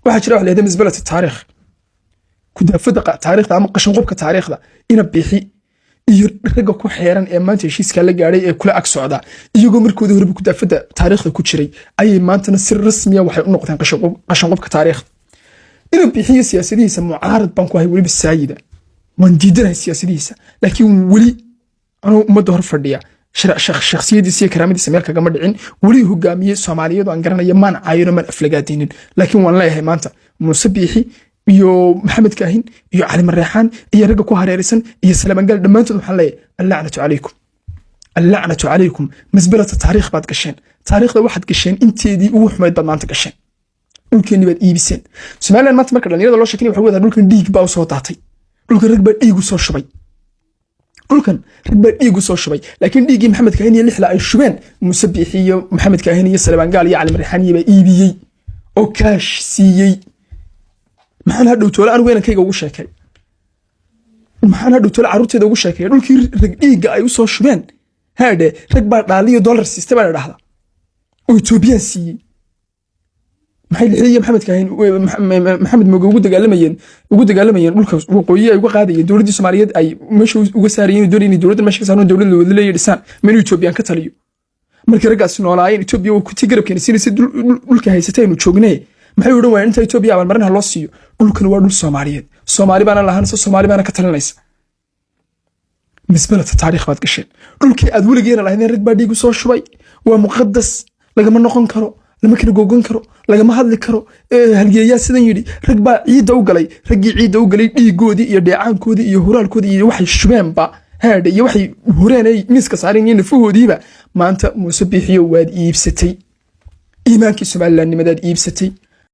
Waxaa jira wax la yidhahda مزبلة التاريخ, kudaafada taariikhda ama qashinqubka taariikhda. Ina Biixi iyo ragga ku xeeran ee maanta heshiiskaa la gaadhay ee kula ag socda, iyagoo markoodii horeba kudaafada taariikhda ku jiray, ayay maantana si rasmiya waxay u noqdeen qashinqubka taariikhda. Ina Biixiyo siyaasadihiisa mucaarad baan ku ahay, weliba saayida waan diidanahay siyaasadihiisa, laakiin weli anuu ummadda hor fadhiya shakhsiyadiisa iyo karaamadiisa meel kagama dhicin. Weli hogaamiye Soomaaliyeed aan garanaya maan caayino, maan aflagaadinin, laakiin waan leeyahay maanta Muuse Biixi iyo Maxamed Kaahin iyo Cali Mareexaan iyo ragga ku hareeraysan iyo Salamangaal, dhammaantood waxaan leeyahay: اللعنة عليكم, اللعنة عليكم. مزبلة التاريخ baad gasheen. Taariikhda waxaad gasheen inteedii ugu xumayd baad maanta gasheen. Dhulkeenni baad iibiseen. Somaliland maanta marka dhalinyarada loo sheekinaya, waxa wedaa dhulkan dhiig baa usoo daatay, dhulkan rag baa dhiig usoo shubay, dhulkan rag baa dhiig usoo shubay. Laakiin dhiiggii Maxamed Kaahin iyo lixla ay shubeen, Muuse Biixi iyo Maxamed Kaahin iyo Saleebaan iyo Cali Mareexaan iyo baa iibiyey oo kaash siiyey. Maxaan hadhow toole anigu inankayga ugu sheekay? Maxaan hadhow toole carruurteeda ugu sheekay? Dhulkii rag dhiigga ay usoo shubeen, haadhe, rag baa dhaaliyo dollar siistay baa la dhahdaa oo Etoobiyaan siiyey. Maxay Lixdiiyo Maxamed Kaahin, Maxamed Moge ugu dagaalamayeen dhulka waqooyi ay uga qaadayeen dowladdii Soomaaliyeed, ay meesha uga saarayeen, doonayeen inay dowladda meesha ka saaraan, dowladda wada leeyahay dhisaan, ma inuu Etoobiyaan ka taliyo? Markii raggaasi noolaayeen, Etoobiya waa kuti garabkeena siinaysa dhulka haysatay aynu joognee. Maxay odhan waayeen inta Etoobiya abaalmarin ha loo siiyo? Dhulkan waa dhul Soomaaliyeed, Soomaali baana lahaanaysa, Soomaali baana ka talinaysa. مزبلة التاريخ baad gasheen. Dhulkii aad weligeena lahaydeen rag baa dhiig u soo shubay, waa muqadas, lagama noqon karo, lama kala gogon karo, lagama hadli karo. Halgeeyaa sidan yidhi, rag baa ciidda u galay. Raggii ciidda u galay dhiigoodii iyo dheecaankoodii iyo huraalkoodii iyo waxay shubeenba, haadhe, iyo waxay hureen ay miiska saareen iyo nafahoodiiba, maanta Muuse Biixiyo waad iibsatay. Iimaankii Somalilandnimadaad iibsatay.